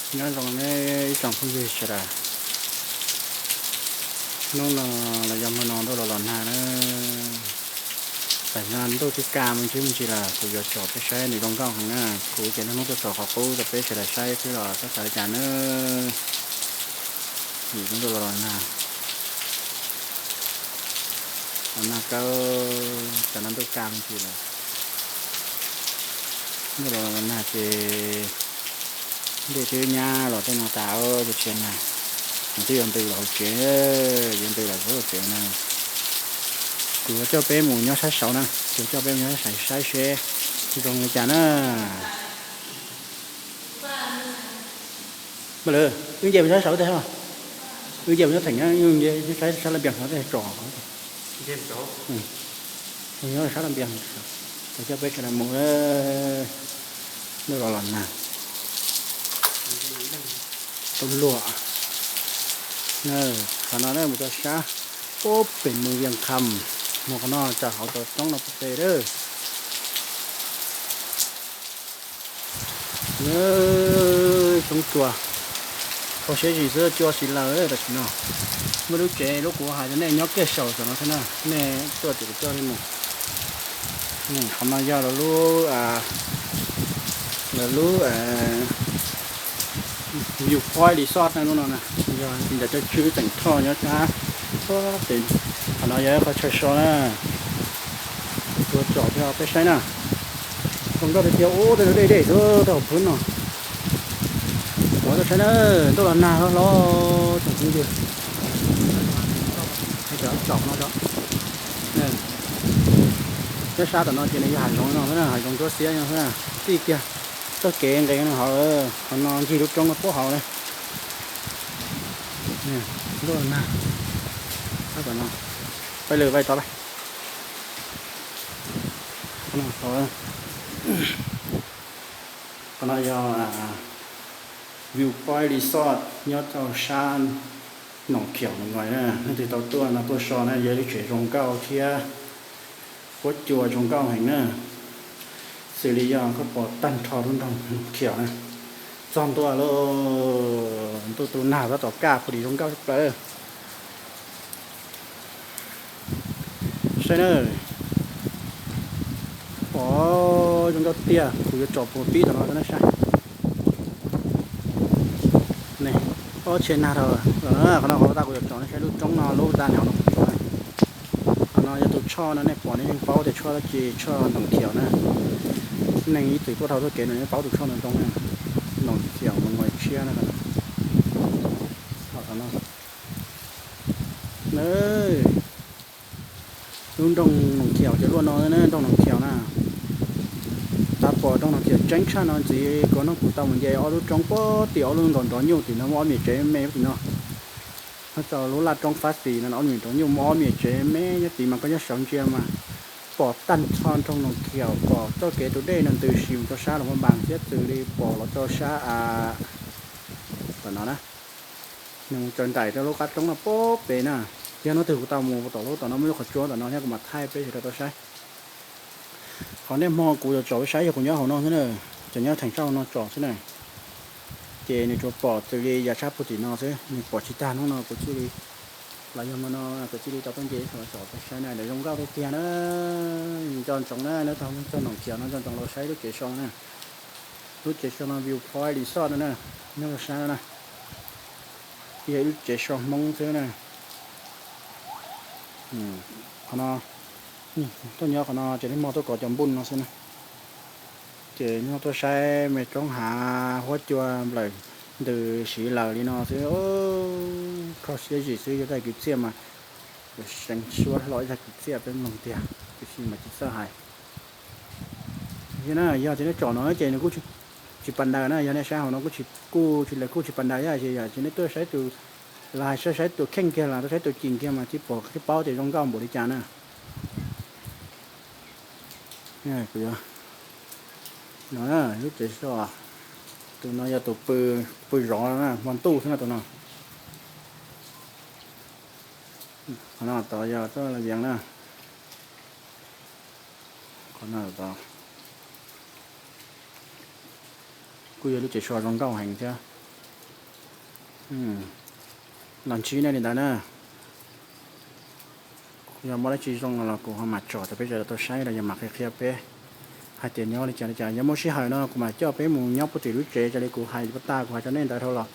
Nyob zoo nej ib tsoom phooj ywg sawv daws, hnub no los yog hmo no ntuj los los nag na. Tam no ntuj twb kaj me ntsis me ntsis lawm, kuv yuav tsom peb saib nws zoo nkauj heev na. Kuv ces niaj hnub tuaj tsom qhov qub rau peb sawv daws saib xwb los txhob xav li cas na. Vim ntuj los los nag, los nag kawg, tam no ntuj kaj me ntsis lawm. Ntuj los los nag ces dej twb nyab los tej no tas, ces tsis nag, twb yuav ntws los hauv tsev, yuav ntws los hauv tsev na. Kuv yuav coj peb mus nyob sab saud na, kuv coj peb mus nyob sab saud saib seb zoo li cas na. Mas lawm, wb nce mus nyob sab saud tag, wb nce mus nyob theem, sab laj npias no tso, nyob sab laj npias, kuv coj peb sawv daws mus. Ntuj los los nag, tau luam. Qhov no mus rau sab pem mus Vias Kham, mus qhov no tsa hauv rau roob no pem dawb. Xyoob cua, kho siab zim xwb cua xis laws tam sim no. Muaj lub tsev lub kuv hais rau nej nyob kiag saum tam no xwb na, nej tuaj ces kuv coj nej mus. Qhov no yog lawv lub, lawv lub View Point Resort na, lub no na, yog ntawm cov tswv teem thoj nyob sab, qhov no yog ib qho chaw so na. Kuv tsom rau peb saib na. Zoo nkauj tiag tiag, ub, tej dej dej xwb tau hauv phwb no. Kuv tau saib na, ntuj los nag hlob hlob tsoom phooj ywg. Cov tsom no, nyob sab tom no ces nws yog hav zoov no xwb na, hav zoov ntsuab xiab no xwb na. Txij kiag txoj kev nqes no hauv, qhov no ncig lub roob no puag hauv na. Ntuj los nag, sab tom no, peb lwm peb tod. Qhov no yog View Point Resort nyob rau sab Noom Khiaum Nais na. Leej twg tau tuaj no tuaj so na, yog lub tsev zoo nkauj thiab huab cua zoo nkauj heev na. Xws li yog koj pom tag nrho lub nroog Noom Khiaum na, txog ntua lawm, ntuj tu nag tab tom kaj pus dim zoo nkauj tshaj plaws. Saib na, pom zoo nkauj tiag, kuv yuav tsom puag pib tom no rau nej saib. Ob tsheb nag rau, qhov no qhov tas kuv yuav tsom nej saib lub roob no lub dab nyob no. Qhov no yog tus choj no, nej pom nej yeej paub tias choj dab tsi, choj Noom Khiaum na. Neeg ib txwm tuaj dhau tuaj kev no yeej paub tus choj no zoo na. Noom Khiaum Nais na. Lub nroog Noom Khiaum ces luaj no na, nroog Noom Khiaum na. Tab pom nroog Noom Khiaum tseeb tshaj no ntxiv, kuv no kuv tau mus nce ob lub roob puag tim ob lub nkaus nrov nyuj tim no muaj ob me tsev me tim no. Nyob rau lub laj roob Fab Xis no ob me nrov nyuj muaj ob me tsev me nyob tid mas koj nyob saud ntsia mas pom tag nrho nroog Noom Khiaum, pom txoj kev tus dej no ntws si mus rau sab Luas Phab Npas thiab xws li pom los rau sab tom no na. Nws tsaws nraim rau lub qab roob no puag pem na. Yog hnub twg kuv tau mus tom lub tom no muaj lub qhov tsua tom no thiab kuv mam thaij peb sawv daws tau saib. Qhov niaj hmo kuv yuav tsom peb saib yog kuv nyob hauv no xwb na, tseem nyob theem sab hauv no tsom xwb na. Ces nws tsuas pom xws li yav sab puag tim no xwb, nws pom tsis tag hnub no kuv thiaj li, los yog hmo no kuv thiaj li tau tuaj nce ib tsom peb saib na, nws zoo nkauj tiag tiag na. Nco ntsoov na, neb tau txog Noom Khiaum no nco ntsoov los saib lub tsev so na. Lub tsev so no View Point Resort no na, nyob rau sab no na. Yog ib lub tsev so Hmoob xwb na. Qhov no, tuaj nyob qhov no ces niaj hmo tuaj kov cov npuj no xwb na. Ces niaj hmo tuaj saib me roob hav huab cua nplawm ntws siv lawm li no xwb. Kho siab zim xwb, yog tag kwv txhiaj mas seev suab hlo ib tag kwv txhiaj peb mloog tiag, tiam sis mas tsis txawj hais. Yog tias nej tsom no ces nws kuj tsis pas ntaws na, yog nej saib hauv no kuj tsis, kuj tsis, lawv kuj tsis pas ntaws thiab, ces yog tias nej tuaj saib tus, los hais saib tus kheej kiag los tuaj saib tus cim kiag mas thiaj pom thiaj paub tias zoo nkauj npaum li cas na. Kuv, no lub tsev so, tus no yog tus pw, pw zov na, hmo ntuj xwb na tus no. Qhov no tod yog txoj la yees na. Qhov no tod kuj yog lub tsev so zoo nkauj heev thiab. Los ntsib nej li ntawd na. Yog muaj dab tsi zoo no los kuv ho mam tsom rau peb sawv daws tau saib los yog mam qhia qhia peb hais tias nyob li cas li cas. Yog muaj sij hawm no kuv mam coj peb mus nyob puag tim lub tsev raws li kuv hais puag ta kuv hais rau nej ntawd dhau los.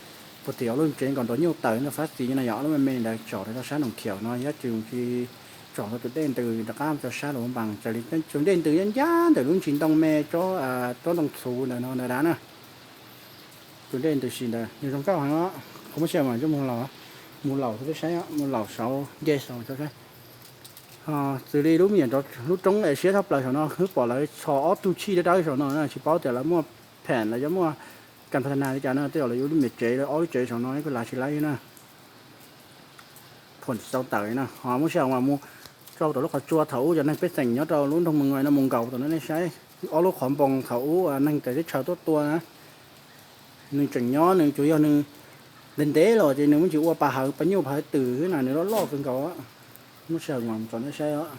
Puag tim ob lub tsev nkaus nrov nyuj tawm no fab xis no yom, ob lub me me ntawd tsom rau sab Noom Khiaum no, yog tsis tsom rau tus dej ntws rov qab rau sab Luam Npas raws li tus dej ntws ncaj ncaj ntawm lub ntsis ntoo me tsob, tsob ntoo txhuv ntawm no ntawd na. Tus dej ntws si ntawd nws zoo nkauj heev, kuv muab sia mas coj mus laus, mus laus rau peb saib, mus laus saud nce saud rau saib. Xws li lub me nyuam lub roob es siab tshaj plaws saum no, wb pom lawv tso ob tug chij dawb dawb saum no na, tsis paub tias lawv muaj phem los yog muaj kas pha tha nas li cas no, tej zaum lawv yuav lub me tsev, ob lub tsev saum no ib ko lav tsis laib na. Phuam tsis tau tawm li na, ho muab sij hawm mas mus rau tom lub qhov tsua thaum ub cov neeg pej xeem nyob rau lub nroog Mes Nkuais no mus nkaum tom no nej saib, ob lub qhov npoo thaum ub neeg txawv teb chaws tuaj tua na. Nws tseem nyob, nws tsuas yog nws ntev ntev los ces nws muab tsis ua pas hawv, pas nyuj pas hawv twm xwb na, nws loj loj kawg nkaus. Muab sij hawm mas tsom nej saib os.